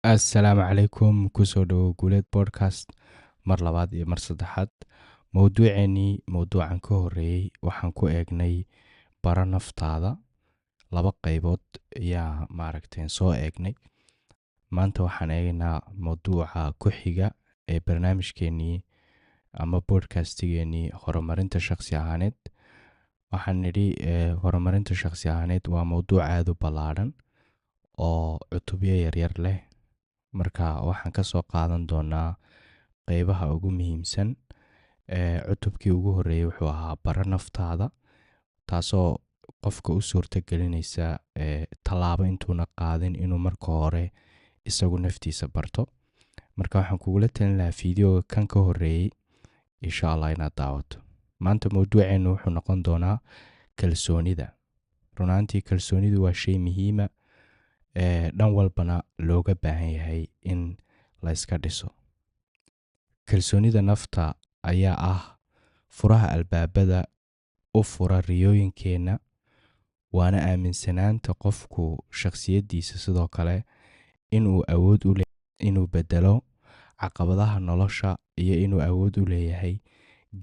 Assalaamu calaykum, kusoo dhawow Guuleed Podcast mar labaad iyo mar saddexaad. Mowduuceennii mowduucan ka horreeyey waxaan ku eegnay baro naftaada, laba qaybood ayaa maaragteen soo eegnay. Maanta waxaan eegaynaa mowduuca ku xiga ee barnaamijkeennii ama podcastigeenii horumarinta shakhsi ahaaneed. Waxaan nidhi horumarinta shakhsi ahaaneed waa mowduuc aada u ballaadhan oo cutubyo yaryar leh. Marka waxaan ka soo qaadan doonaa qeybaha ugu muhiimsan. Cutubkii ugu horreeyey wuxuu ahaa baro naftaada, taasoo qofka u suurta gelinaysa tallaabo intuuna qaadin inuu marka hore isagu naftiisa barto. Marka waxaan kugula talin lahaa fiideoga kan ka horreeyey insha Allah inaad daawato. Maanta mowduuceennu wuxuu noqon doonaa kalsoonida. Runaantii kalsoonidu waa shay muhiima dhan walbana looga baahan yahay in la iska dhiso. Kalsoonida nafta ayaa ah furaha albaabada u fura riyooyinkeenna, waana aaminsanaanta qofku shakhsiyaddiisa, sidoo kale inuu awood u inuu bedelo caqabadaha nolosha iyo inuu awood u leeyahay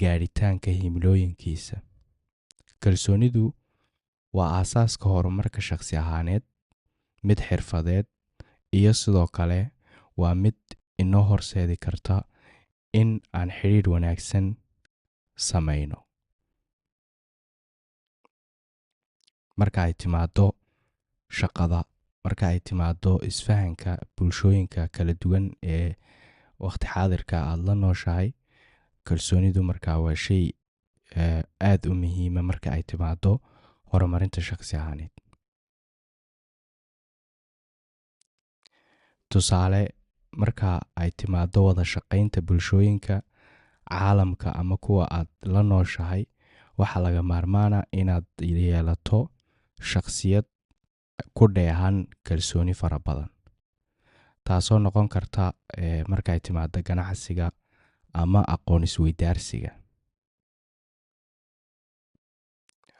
gaadhitaanka himilooyinkiisa. Kalsoonidu waa aasaaska horumarka shakhsi ahaaneed, mid xirfadeed, iyo sidoo kale waa mid inoo horseedi karta in aan xidhiidh wanaagsan samayno. Marka ay timaado shaqada, marka ay timaado isfahanka bulshooyinka kala duwan ee waqti xaadirka aada la nooshahay, kalsoonidu markaa waa shay aada u muhiima marka ay timaado horumarinta shakhsi ahaaneed. Tusaale, marka ay timaado wada shaqaynta bulshooyinka caalamka ama kuwa aad la nooshahay, waxaa laga maarmaana inaad yeelato shakhsiyad ku dheehan kalsooni fara badan, taasoo noqon karta markaay timaado ganacsiga ama aqoon isweydaarsiga.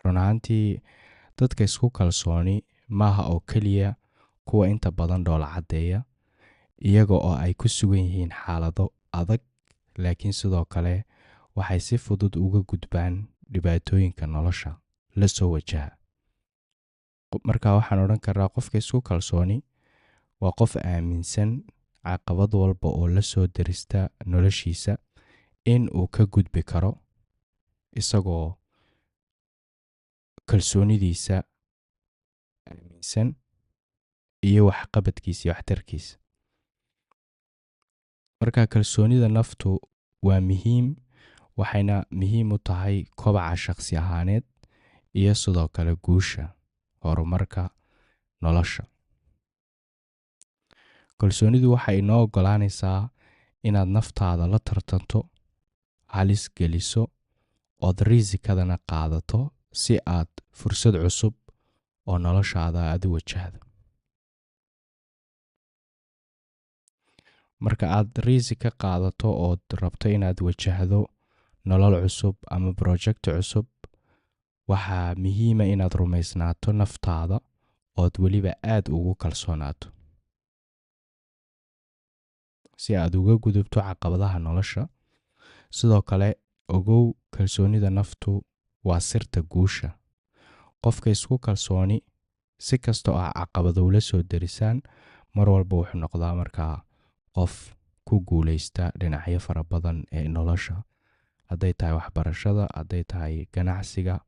Run ahaantii dadka isku kalsooni maaha oo keliya kuwa inta badan dhoola caddeeya iyaga oo ay ku sugan yihiin xaalado adag, laakiin sidoo kale waxay si fudud uga gudbaan dhibaatooyinka nolosha la soo wajaha. Marka waxaan odhan karaa qofka isku kalsooni waa qof aaminsan caqabad walba oo la soo darista noloshiisa in uu ka gudbi karo, isagoo kalsoonidiisa aaminsan iyo waxqabadkiisa iyo waxtarkiisa. Marka kalsoonida naftu waa muhiim, waxayna muhiim u tahay kobaca shakhsi ahaaneed iyo sidoo kale guusha horumarka nolosha. Kalsoonidu waxay inoo oggolaanaysaa inaad naftaada la tartanto, halis geliso, ood riisikadana qaadato si aad fursad cusub oo noloshaada aad u wajahdo. Marka aad riisi ka qaadato ood rabto inaad wajahdo nolol cusub ama project cusub, waxaa muhiima inaad rumaysnaato naftaada ood weliba aada ugu kalsoonaato si aad uga gudubto caqabadaha nolosha. Sidoo kale ogow, kalsoonida naftu waa sirta guusha. Qofka isku kalsooni si kasta oo ah caqabado ula soo derisaan, mar walba wuxuu noqdaa markaa qof ku guuleysta dhinacyo fara badan ee nolosha, hadday tahay waxbarashada, hadday tahay ganacsiga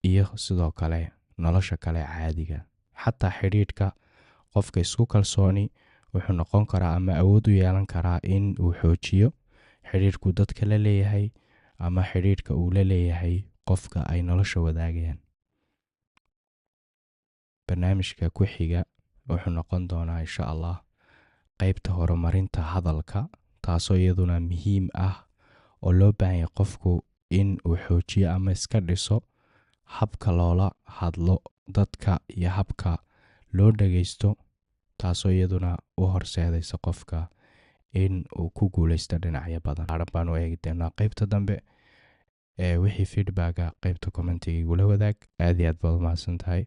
iyo sidoo kale nolosha kale caadiga. Xataa xidhiidhka, qofka isku kalsooni wuxuu noqon karaa ama awood u yeelan karaa in uu xoojiyo xidhiidhku dadka la leeyahay ama xidhiidhka uu la leeyahay qofka ay nolosha wadaagayaan. Barnaamijka ku xiga wuxuu noqon doonaa insha Allah qeybta horumarinta hadalka, taasoo iyaduna muhiim ah oo loo baahan yahay qofku in uu xoojiyo ama iska dhiso habka loola hadlo dadka iyo habka loo dhageysto, taasoo iyaduna u horseedaysa qofka in uu ku guuleysto dhinacyo badan. Baan u eegi doonaa qeybta dambe. Wixii feedbacka qeybta commentiga igula wadaag. Aad iyo aad baad u mahadsan tahay.